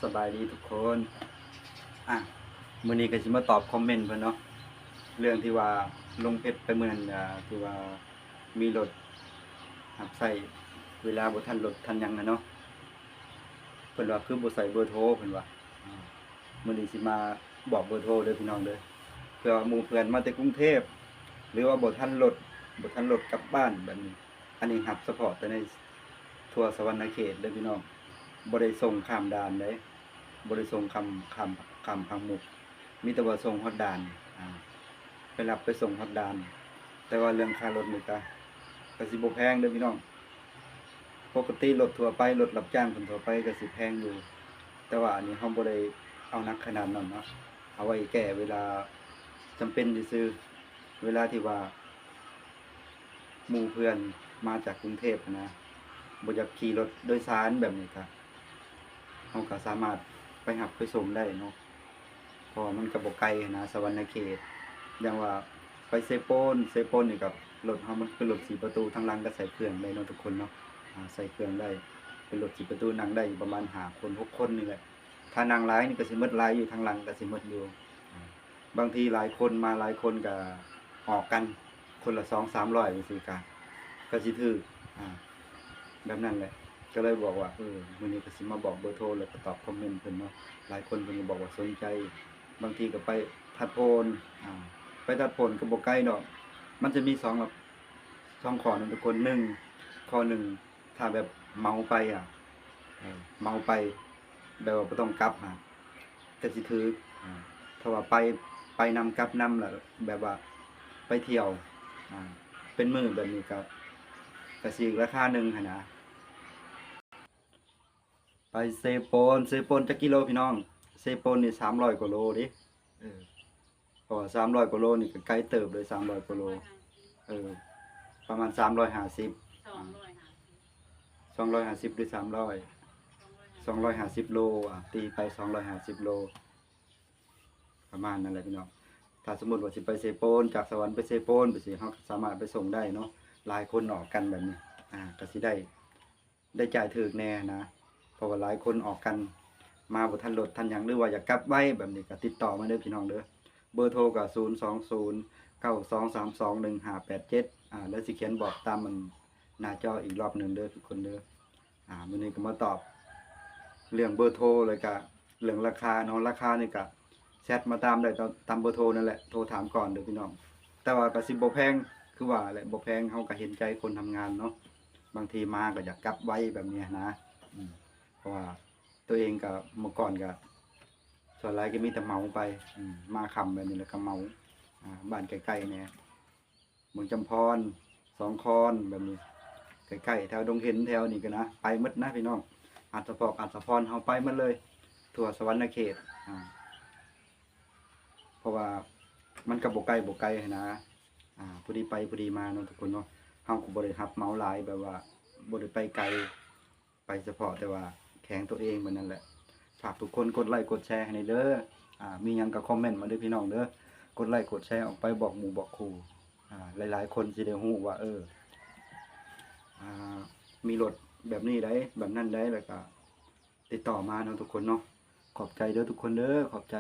ສະບາຍດີທຸກຄົນ ອ່ະ ມື້ນີ້ກໍຊິມາຕອບຄອມເມັນເພິ່ນເນາະ ເລື່ອງທີ່ວ່າລົງເຟສໄປມື້ນັ້ນ ອ່າ ທີ່ວ່າມີລົດຮັບໃຊ້ເວລາບໍ່ທັນລົດທັນຫຍັງຫັ້ນເນາະ ເພິ່ນວ່າຄືບໍ່ໃສ່ເບີໂທ ເພິ່ນວ່າ ອ່າ ມື້ນີ້ຊິມາບອກເບີໂທເດີພີ່ນ້ອງເດີ ເພື່ອໝູ່ເພື່ອນມາແຕ່ກຸງເທບ ຫຼືວ່າບໍ່ທັນລົດ ບໍ່ທັນລົດກັບບ້ານແບບນີ້ ອັນນີ້ຮັບສະເພາະແຕ່ໃນທົ່ວສະຫວັນນະເຂດເດີພີ່ນ້ອງ ບໍ່ໄດ້ສົ່ງຂ້າມດ່ານເດ້ ບໍ່ໄດ້ສົ່ງຂ້າມ ຂ້າມ ຂ້າມຝັ່ງມຸກ ມີແຕ່ວ່າສົ່ງຮອດດ່ານ ອ່າ ໄປຮັບໄປສົ່ງຮອດດ່ານ ແຕ່ວ່າເລື່ອງຄ່າລົດນີ້ກະ ກະຊິບໍ່ແພງເດີພີ່ນ້ອງ ປົກກະຕິລົດທົ່ວໄປ ລົດຮັບຈ້າງຄົນທົ່ວໄປກະຊິແພງຢູ່ ແຕ່ວ່າອັນນີ້ເຮົາບໍ່ໄດ້ເອົາໜັກຂະໜາດນັ້ນເນາະ ເອົາໄວ້ແກ່ເວລາຈຳເປັນຊື່ໆ ເວລາທີ່ວ່າ ໝູ່ເພື່ອນມາຈາກກຸງເທບຫັ້ນນະ ບໍ່ຢາກຂີ່ລົດໂດຍສານແບບນີ້ກະ ເຮົາກະສາມາດໄປຮັບໄປສົ່ງໄດ້ເນາະ ເພາະວ່າມັນກະບໍ່ໄກຫັ້ນນະ ສະຫວັນນະເຂດ ຢ່າງວ່າໄປເຊໂປນ ເຊໂປນນີ້ກະລົດເຮົາມັນເປັນລົດສີ່ປະຕູ ທາງຫຼັງກະໃສ່ເຄື່ອງໄດ້ເນາະທຸກຄົນເນາະ ອ່າ ໃສ່ເຄື່ອງໄດ້ ເປັນລົດສີ່ປະຕູ ນັ່ງໄດ້ຢູ່ປະມານຫ້າຄົນ ຫົກຄົນນີ້ແຫຼະ ຖ້ານັ່ງຫຼາຍນີ້ກະຊິໝົດຫຼາຍຢູ່ ທາງຫຼັງກະຊິໝົດຢູ່ ອ່າ ບາງທີຫຼາຍຄົນມາຫຼາຍຄົນກະອອກກັນ ຄົນລະສອງສາມຮ້ອຍຈັ່ງຊີ້ກະ ກະຊິຖືກ ອ່າ ແບບນັ້ນແຫຼະ ກະເລີຍບອກວ່າ ເອີ ມື້ນີ້ກະຊິມາບອກເບີໂທ ແລ້ວກະຕອບຄອມເມັນເພິ່ນເນາະ ຫຼາຍຄົນເພິ່ນກະບອກວ່າສົນໃຈ ບາງທີກະໄປທັດໂພນ ອ່າ ໄປທັດໂພນກະບໍ່ໄກດອກ ມັນຈະມີສອງ ສອງຂໍ້ນະທຸກຄົນ ໜຶ່ງ ຂໍ້ໜຶ່ງ ຖ້າແບບເໝົາໄປອະ ເອີ ເໝົາໄປ ແບບວ່າບໍ່ຕ້ອງກັບຫັ້ນ ກະຊິຖືກ ອ່າ ຖ້າວ່າໄປ ໄປນຳກັບນຳລະ ແບບວ່າໄປທ່ຽວ ອ່າ ເປັນມື້ແບບນີ້ກະ ກະຊິອີກລາຄາໜຶ່ງຫັ້ນນະ ໄປເຊໂປນ ເຊໂປນຈັກກິໂລພີ່ນ້ອງ ເຊໂປນນີ້ສາມຮ້ອຍກວ່າໂລເດ້ ເອີ ເພາະວ່າສາມຮ້ອຍກວ່າໂລນີ້ກະໄກເຕີບເລີຍ ສາມຮ້ອຍກວ່າໂລ ເອີ ປະມານສາມຮ້ອຍຫ້າສິບ ສອງຮ້ອຍຫ້າສິບ ສອງຮ້ອຍຫ້າສິບ ຫຼື ສາມຮ້ອຍ ສອງຮ້ອຍຫ້າສິບໂລ ອາ ຕີໄປສອງຮ້ອຍຫ້າສິບໂລ ປະມານນັ້ນແຫຼະພີ່ນ້ອງ ຖ້າສົມມຸດວ່າຊິໄປເຊໂປນ ຈາກສະຫວັນໄປເຊໂປນ ແບບຊີ້ ເຮົາກະສາມາດໄປສົ່ງໄດ້ເນາະ ຫຼາຍຄົນອອກກັນແບບນີ້ ອາ ກະຊິໄດ້ ໄດ້ຈ່າຍຖືກແດ່ນະ ເພາະວ່າຫຼາຍຄົນອອກກັນ ມາບໍ່ທັນລົດທັນຫຍັງ ຫຼືວ່າຢາກກັບໄວແບບນີ້ກະຕິດຕໍ່ມາເດີພີ່ນ້ອງເດີ ເບີໂທກະ ສູນສອງສູນ ເກົ້າສອງສາມສອງ ໜຶ່ງຫ້າແປດເຈັດ ອາ ແລ້ວຊິຂຽນບອກຕາມອັນໜ້າຈໍອີກລອບໜຶ່ງເດີທຸກຄົນເດີ ອາ ມື້ນີ້ກະມາຕອບເລື່ອງເບີໂທ ແລ້ວກະເລື່ອງລາຄາເນາະ ລາຄານີ້ກະແຊັດມາຕາມໄດ້ຕາມ ຕາມເບີໂທນັ້ນແຫຼະ ໂທຖາມກ່ອນເດີພີ່ນ້ອງ ແຕ່ວ່າກະຊິບໍ່ແພງ ຄືວ່າແຫຼະ ບໍ່ແພງ ເຮົາກະເຫັນໃຈຄົນທຳງານເນາະ ບາງທີມາກະຢາກກັບໄວແບບນີ້ຫັ້ນນະ ອືມ ເພາະວ່າໂຕເອງກະເມື່ອກ່ອນກະ ສ່ວນຫຼາຍກະມີແຕ່ເໝົາໄປ ອືມ ມາຄ່ຳແບບນີ້ແລ້ວກະເໝົາ ອາ ບ້ານໃກ້ໆແດ່ ເມືອງຈຳພອນ ສອງຄອນ ແບບນີ້ ໃກ້ໆ ແຖວດົງເຫັນ ແຖວນີ້ກະນະ ໄປໝົດນະພີ່ນ້ອງ ອາດສະພອກ ອາດສະພອນ ເຮົາໄປໝົດເລີຍ ທົ່ວສະຫວັນນະເຂດ ອາ ເພາະວ່າມັນກະບໍ່ໄກ ບໍ່ໄກຫັ້ນນະ ອາ ພໍດີໄປພໍດີມາເນາະທຸກຄົນເນາະ ເຮົາກະບໍ່ໄດ້ຮັບເໝົາຫຼາຍ ແບບວ່າບໍ່ໄດ້ໄປໄກ ໄປສະເພາະແຕ່ວ່າແຂວງໂຕເອງແບບນັ້ນແຫຼະ ຝາກທຸກຄົນກົດໄລ້ກົດແຊໃຫ້ແດ່ເດີ ອາ ມີຫຍັງກະຄອມເມັນມາເດີພີ່ນ້ອງເດີ ກົດໄລ້ກົດແຊອອກໄປບອກໝູ່ບອກຄູ່ ອາ ຫຼາຍໆຄົນຊິໄດ້ຮູ້ວ່າ ເອີ ອາ ມີລົດແບບນີ້ໃດ ແບບນັ້ນໃດ ແລ້ວກະຕິດຕໍ່ມາເນາະທຸກຄົນເນາະ ຂອບໃຈເດີທຸກຄົນເດີ ຂອບໃຈ